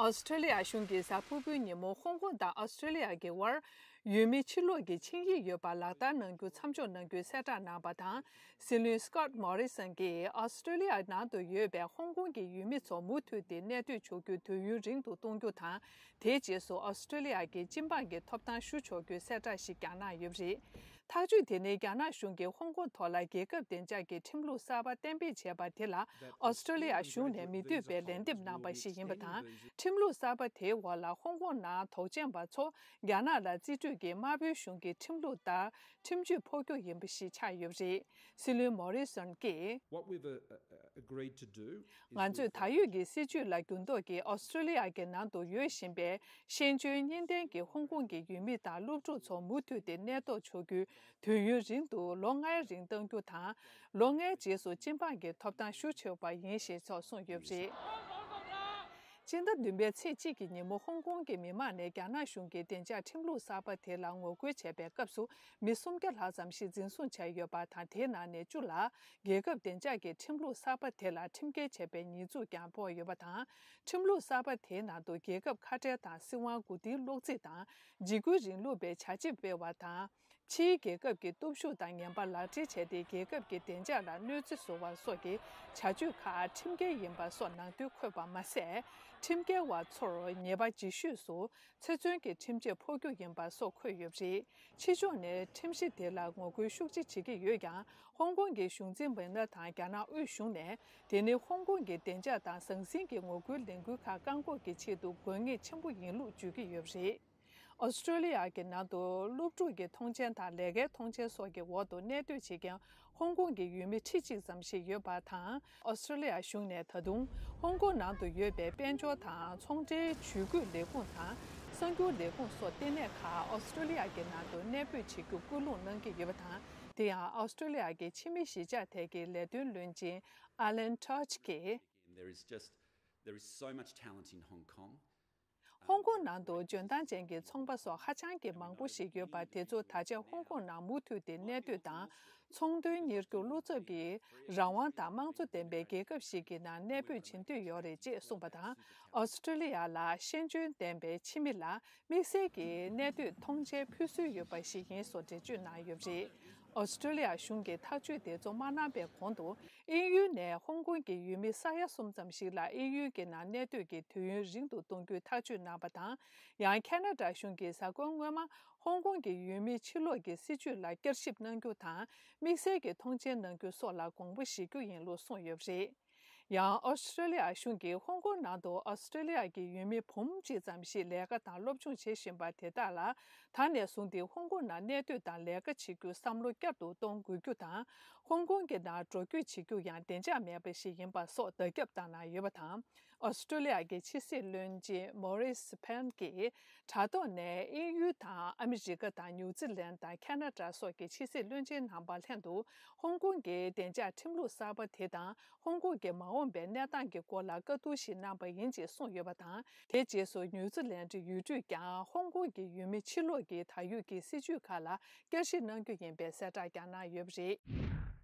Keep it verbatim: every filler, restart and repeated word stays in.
ཨོ་སི་ཀྲོ་ལི་ཡ་གཞུང་གིས་གཟའ་ཕུར་བུའི་ཉིན་མོ་ཧོང་ཀོང་དང་ཨོ་སི་ཀྲོ་ལི་ཡ་གི་དབར་ཡུལ་མི་ཕྱིར་ལོག་གི་ཆིངས་ཡིག་ཡོད་པ་ལག་བསྟར་གནང་རྒྱུ་མཚམས་འཇོག་གནང་རྒྱུའི་གསལ་བསྒྲགས་གནང་བ་དང་། སྲིད་བློན་སི་ཀོད་མོ་རི་སོན་གྱིས་ཨོ་སི་ཀྲོ་ལི་ཡ་ནང་དུ་ཡོད་པའི་ཧོང་ཀོང་གི་ཡུལ་མི་ཚོ་མུ་མཐུད་དེ་གནས་སྡོད་ཆོག་རྒྱུ་དུས་ཡུན་རིང་དུ་གཏོང་རྒྱུ་དང་། དེའི་རྗེས་སུ་ཨོ་སི་ཀྲོ་ལི་ཡ་གི་སྤྱི་འབངས་ཀྱི་ཐོབ་ཐང་ཞུ་ཆོག་རྒྱུའི་གསལ་བསྒྲགས་ཤིག་ཀྱང་གནང་ཡོད་པ་རེད། ཐག་གཅོད་དེ་ནི་རྒྱ་ནག་གཞུང་གིས་ཧོང་ཀོང་ཐོག་ལ་རྒྱལ་ཁབ་བདེ་འཇགས་ཀྱི་ཁྲིམས་ལུགས་གསར་པ་གཏན་འབེབས་བྱས་པ་དེ་ལ་ཨོ་སི་ཀྲོ་ལི་ཡ་གཞུང་ནས་མི་འདོད་པའི་ལན་འདེབས་གནང་པ་ཞིག་ཡིན་པ་དང་། ཁྲིམས་ལུགས་གསར་པ་དེའི་འོག་ལ་ཧོང་ཀོང་ནང་དོགས་ཅན་པ་ཚོ་རྒྱ་ནག་ལ་རྩིས་སྤྲོད་ཀྱིས་དམར་པོའི་གཞུང་གི་ཁྲིམས་ལུགས་ལྟར་ཁྲིམས་གཅོད་ཕོག་རྒྱུ་ཡིན་པ་ཞིག་ཆགས་ཡོད་པ་རེད། སྲིད་བློན་མོ་རི་སོན་གྱིས། What we've uh, uh, agreed to do is ང་ཚོས་ད་ཡོད་ཀྱི་སྲིད་བྱུས་ལ་འགྱུར་ལྡོག་གིས་ཨོ་སི་ཀྲོ་ལི་ཡ་གི་ནང་དུ་ཡོད་བཞིན་པའི་ཤེས་འཇོན་གཉིས་ལྡན་གྱི་ཧོང་ཀོང་གི་ཡུལ་མི་དང་སློབ་ཕྲུག་ཚོ་མུ་མཐུད་དེ་གནས་ཐོག་ཆོག་རྒྱུའི་དུས་ཡུན་རིང་དུ་ལོ་ལྔའི་རིང་གཏང་རྒྱུ་དང་། ལོ་ལྔའི་རྗེས་སུ་སྤྱི་འབངས་ཀྱི་ཐོབ་ཐང་ཞུ་ཆོག་པ་ཡིན་ཞེས་སོགས་གསུངས་ཡོད་པ་རེད། སྤྱི་ཟླ་བདུན་པའི་ཚེས་གཅིག་གི་ཉིན་མོ་ཧོང་ཀོང་གི་མི་མང་ནས་རྒྱ་ནག་གཞུང་གི་བདེ་འཇགས་ཁྲིམས་ལུགས་གསར་པ་དེ་ལ་ངོ་རྒོལ་བྱས་པའི་སྐབས་སུ་མི་སུམ་བརྒྱ་ལྷག་ཙམ་ཞིག་འཛིན་བཟུང་བྱས་ཡོད་པ་དང་། དེའི་ནང་ནས་བཅུ་ལ་རྒྱལ་ཁབ་བདེ་འཇགས་ཀྱི་ཁྲིམས་ལུགས་གསར་པ་དེ་ལ་ཁྲིམས་འགལ་བྱས་པའི་ཉེས་འཛུགས་ཀྱང་ཕོག་ཡོད་པ་དང་། ཁྲིམས་ལུགས་གསར་པ་དེའི་ནང་དུ་རྒྱལ་ཁབ་ཁ་བྲལ་དང་སྲིད་དབང་མགོ་རྟིང་སློག་རྩིས་དང་འཇིགས་སྐུལ་རིང་ལུགས་པའི་བྱ་བྱེད་སྤེལ་བ་དང་། ཕྱིའི་རྒྱལ་ཁབ་ཀྱི་སྟོབས་ཤུགས་དང་ངན་པ་ལག་འབྲེལ་བྱས་ཏེ་རྒྱལ་ཁབ་ཀྱི་བདེ་འཇགས་ལ་གནོད་འཚེ་བཟོ་བ་སོགས་ཀྱི་བྱ་སྤྱོད་ཁག་ཁྲིམས་འགལ་ཡིན་པ་སོགས་ནང་དོན་འཁོད་པ་མ་ཟད། ཁྲིམས་འགལ་བ་ཚོར་ཉེས་པ་ལྗིད་ཤོས་སུ་ཚེ་བཙོན་གྱི་ཁྲིམས་ཆད་ཕོག་རྒྱུ་ཡིན་པ་སོགས་འཁོད་ཡོད་པ་རེད། ཕྱི་ཕྱོགས་ནས་ཁྲིམས་གཞི་དེ་ལ་ངོ་རྒོལ་ཤུགས་ཆེ་བྱེད་ཀྱི་ཡོད་ཀྱང་། ཧོང་ཀོང་གི་གཞུང་འཛིན་མི་སྣ་དང་རྒྱ་ནག་དབུས་གཞུང་ནས་དེ་ནི་ཧོང་ཀོང་གི་བདེ་འཇགས་དང་ཟང་ཟིང་གི་ངོ་རྒོལ་ལས་འགུལ་ཁག་བཀག་འགོག་གི་ཆེད་དུ་དགོས་ངེས་ཆེན་པོ་ཡིན་ལུགས་བརྗོད་ཀྱི་ཡོད་པ་རེད། ཨོ་སི་ཀྲོ་ལི་ཡ་གི་ནང་དུ་སློབ་ཕྲུག་གི་མཐོང་མཆན་དང་ལས་ཀའི་མཐོང་མཆན་སོགས་ཀྱི་འོག་ཏུ་གནས་སྡོད་བྱེད་མཁན་ཧོང་ཀོང་གི་ཡུལ་མི་ཁྲི་གཅིག་ཙམ་ཞིག་ཡོད་པ་དང་། ཨོ་སི་ཀྲོ་ལི་ཡ་གཞུང་ནས་ད་དུང་ཧོང་ཀོང་ནང་དུ་ཡོད་པའི་དཔལ་འབྱོར་དང་ཚོང་འབྲེལ་ཇུས་འགོད་ལས་ཁུངས་དང་གསར་འགྱུར་ལས་ཁུངས་སོགས་ལྟེ་གནས་ཁག་ཨོ་སི་ཀྲོ་ལི་ཡ་གི་ནང་དུ་གནས་སྤོས་བྱེད་རྒྱུ་སྐུལ་སློང་གནང་གི་ཡོད་པ་དང་། དེ་ཡང་ཨོ་སི་ཀྲོ་ལི་ཡ་གི་ཕྱི་མི་གཞིས་ཆགས་ཐད་ཀྱི་ལས་དོན་བློན་ཆེན་ཨ་ལན་ཊོ་ཆི་གིས། There is just, there is so much talent in Hong Kong. ཧོང་ཀོང་ནང་དུ་འཇོན་ཐང་ཅན་གྱི་ཚོང་པ་སོགས་ཧ་ཅང་གི་མང་པོ་ཞིག་ཡོད་པ་དེ་ཚོ་ད་ཆ་ཧོང་ཀོང་ནང་མུ་མཐུད་དེ་གནས་སྡོད་དང་ཚོང་དོན་གཉེར་རྒྱུ་བློ་འཚབ་ཀྱི་རང་དབང་དང་དམངས་གཙོ་ལྡན་པའི་རྒྱལ་ཁབ་ཞིག་གི་ནང་གནས་སྤོས་བྱེད་འདོད་ཡོད་རེད་ཅེས་གསུངས་པ་དང་། ཨོ་སི་ཀྲོ་ལི་ཡ་ལ་ཤེས་འཇོན་ལྡན་པའི་ཕྱི་མི་ལ་དམིགས་བསལ་གྱི་གནས་སྡོད་མཐོང་མཆན་ཕུལ་སྲོལ་ཡོད་པ་ཞིག་ཡིན་སོགས་འགྲེལ་བརྗོད་གནང་ཡོད་པ་རེད། ཨོ་སི་ཀྲོ་ལི་ཡ་གཞུང་གིས་ཐག་གཅོད་དེ་ཚོ་མ་གནང་པའི་གོང་དུ། དབྱིན་ཡུལ་ནས་ཧོང་ཀོང་གི་ཡུལ་མི་ས་ཡ་གསུམ་ཙམ་ཞིག་ལ་དབྱིན་ཡུལ་གྱི་ནང་གནས་སྡོད་ཀྱི་དུས་ཡུན་རིང་དུ་གཏོང་རྒྱུའི་ཐག་གཅོད་གནང་བ་དང་། ཡང་ཁ་ན་ཌ་གཞུང་གིས་གཟའ་འཁོར་སྔོན་མ་ཧོང་ཀོང་གི་ཡུལ་མི་ཕྱིར་ལོག་གི་སྲིད་བྱུས་ལ་བསྐྱར་ཞིབ་གནང་རྒྱུ་དང་། དམིགས་བསལ་གྱི་མཐོང་མཆན་གནང་རྒྱུ་སོགས་ལ་དགོངས་པ་བཞེས་རྒྱུ་ཡིན་ལུགས་གསུངས་ཡོད་པ་རེད། ཡང་ཨོ་སི་ཀྲོ་ལི་ཡ་གཞུང་གིས་ཧོང་ཀོང་ནང་དུ་ཨོ་སི་ཀྲོ་ལི་ཡ་གི་ཡུལ་མི་འབུམ་གཅིག་ཙམ་ཞིག་ལས་ཀ་དང་སློབ་སྦྱོང་བྱེད་བཞིན་པ་དེ་དག་ལ། ད་ནས་བཟུང་སྟེ་ཧོང་ཀོང་ནང་གནས་སྡོད་དང་ལས་ཀ་བྱེད་རྒྱུའི་བསམ་བློ་བསྐྱར་དུ་གཏོང་དགོས་རྒྱུ་དང་། ཧོང་ཀོང་གི་ནང་འགྲོ་སྐྱོད་བྱེད་རྒྱུ་ཡང་བདེ་འཇགས་མེད་པ་ཞིག་ཡིན་པ་སོགས་བརྡ་ཁྱབ་བཏང་གནང་ཡོད་པ་དང་། ཨོ་སི་ཀྲོ་ལི་ཡ་གི་ཕྱི་སྲིད་བློན་ཆེན་མོ་རིས་ཕན་གྱིས་དྲ་ཐོག་ནས་དབྱིན་ཡུལ་དང་ཨ་མི་རི་ཀ་དང་ནིའུ་ཛི་ལན་དང་ཁ་ན་ཌ་སོགས་ཀྱི་ཕྱི་སྲིད་བློན་ཆེན་རྣམ་པ་ལྷན་དུ་ཧོང་ཀོང་གི་བདེ་འཇགས་ཁྲིམས་ལུགས་གསར་པ་དེ་དང་། ཧོང་ཀོང་གི་མ་འོངས་པའི་གནས་སྟངས་ཀྱི་སྐོར་ལ་བཀའ་བསྡུར་ཞིག་གནང་པ་ཡིན་ཅེས་གསུངས་ཡོད་པ་དང་། དེའི་རྗེས་སུ་ནིའུ་ཛི་ལན་ཌི་ཡུལ་གྲུས་ཀྱང་ཧོང་ཀོང་གི་ཡུལ་མི་ཕྱིར་ལོག་གི་ད་ཡོད་ཀྱི་སྲིད་བྱུས་ཁག་ལ་བསྐྱར་ཞིབ་གནང་རྒྱུ་ཡིན་པའི་གསལ་བསྒྲགས་ཀྱང་གནང་ཡོད་པ་རེད།